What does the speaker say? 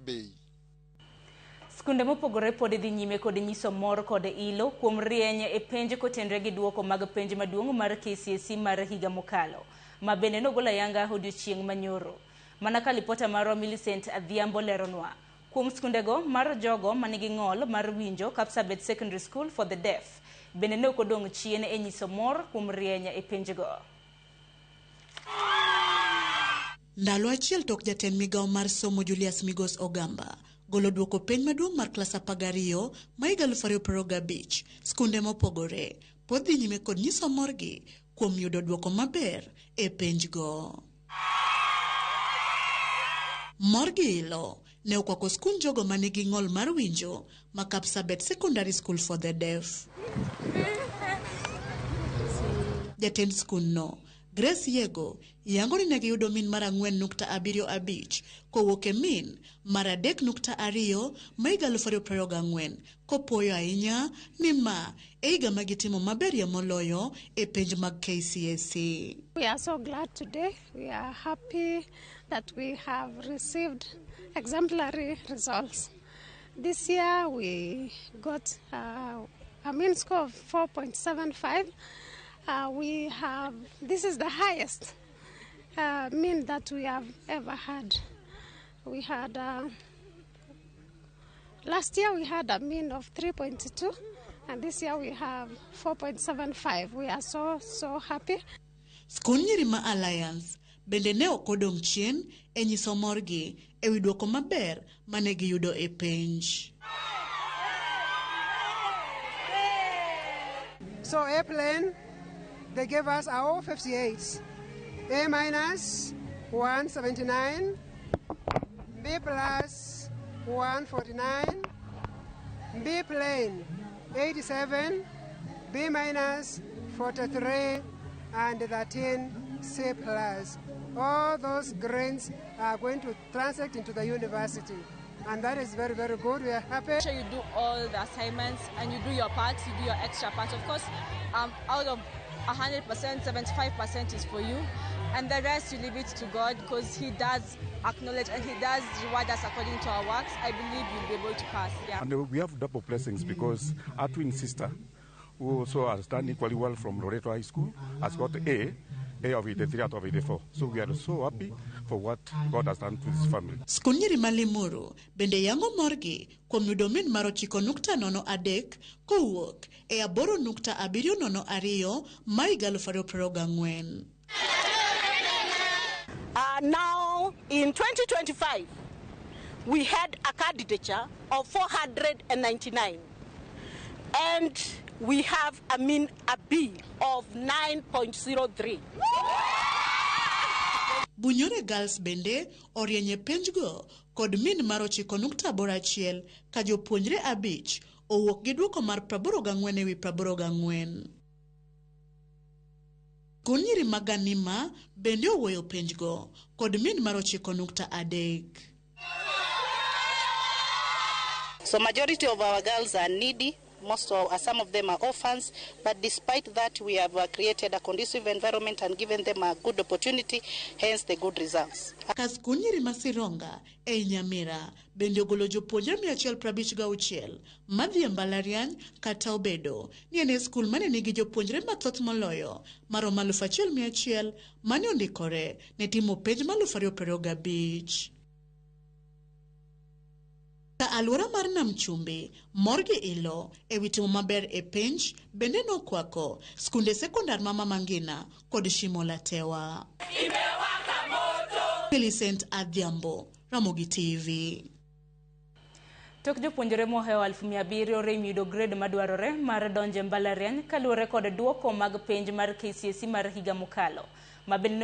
Bay. Skunde mopogore pod dhi nyime kod nyiso mor kod ilo kuom rieny e penj kotenre gi duoko mag penj maduong' mar KCSE mar higa mokalo, ma bende nogol ayanga odiochieng' manyoro. Mana ka lipota marwa Millicent Adhiambo leronwa. Kuom skundego mar jogo manigi ng'ol mar winjo, Kapsabet Secondary School for the Deaf bende ne ok odong' chien e nyiso mor kuom rieny e penjgo. Ndalo achiel tok jatend migawo mar somo Julius Migos Ogamba golo duoko penj maduong' mar klas 12 ma higa 2025, skunde mopogore pod dhi nyime kod nyiso morgi kuom yudo duoko maber e penjgo. Mor gi ilo ne okwako skund jogo manigi ng'ol mar winjo ma Kapsabet Secondary School for the Deaf. Jatend skundno, Grace Yego, yango ni ne giyudo mean mar 4.75 kowuok e mean mar 3.2 ma higa 2024, kopuoyo ahinya ni ma e higa ma gitimo maberie moloyo e penj mag KCSE. We are so glad today. We are happy that we have received exemplary results. This year we got a mean score of 4.75. This is the highest mean that we have ever had. Last year we had a mean of 3.2, and this year we have 4.75. We are so, so happy. Skund nyiri ma Alliance bende ne ok odong' chien e nyiso morgi e wi duoko maber mane giyudo e penj. So A plain, they gave us our 58, A minus 179, B plus 149, B plain 87, B minus 43, and 13 C plus. All those grades are going to translate into the university, and that is very, very good. We are happy. Make sure you do all the assignments and you do your parts, you do your extra parts. Of course, out of 100%, 75% is for you, and the rest you leave it to God, because He does acknowledge and He does reward us according to our works. I believe you'll be able to pass. Yeah. And we have double blessings because our twin sister, who also has done equally well from Loreto High School, has got A of 83 out of 84. So we are so happy for what God has done to this family. Skund nyiri ma Limuru bende yango morgi kuom yudo mean mar 9.03 kowuok e 8.702 ma higa 2024. Now in 2025, we had a candidature of 499, and we have a mean a B of 9.03. Bunyore Girls bende orieny e penjgo kod mean mar 9.81 ka jopuonjre 5 owuok gi duoko mar 84 e wi 84. Skund nyiri mag Ganima bende owuoyo penjgo kod mean mar 9.3. So majority of our girls are needy. Some of them are orphans, but despite that, we have created a conducive environment and given them a good opportunity, hence the good results. Ka skund nyiri ma Sironga ei Nyamira bende ogolo jopuonjre 156 madhi e mbalariany, kata obedo ni en e skul mane nigi jopuonjre mathoth moloyo maromo 1100 mane ondikore ne timo penj ma 2025. Ka alwora mar Nam Chumbi, mor gi ilo e wi timo maber e penj bende nokwako skunde sekondar ma Mama Ngina kod Shimo la Tewa. Millicent Adhiambo, Ramogi TV. Tok jopuonjre mohewo 700,000 rem yudo grade madwarore mar donjo e mbalariany kaluwore kod duoko mag penj mar KCSE mar higa mokalo, ma bende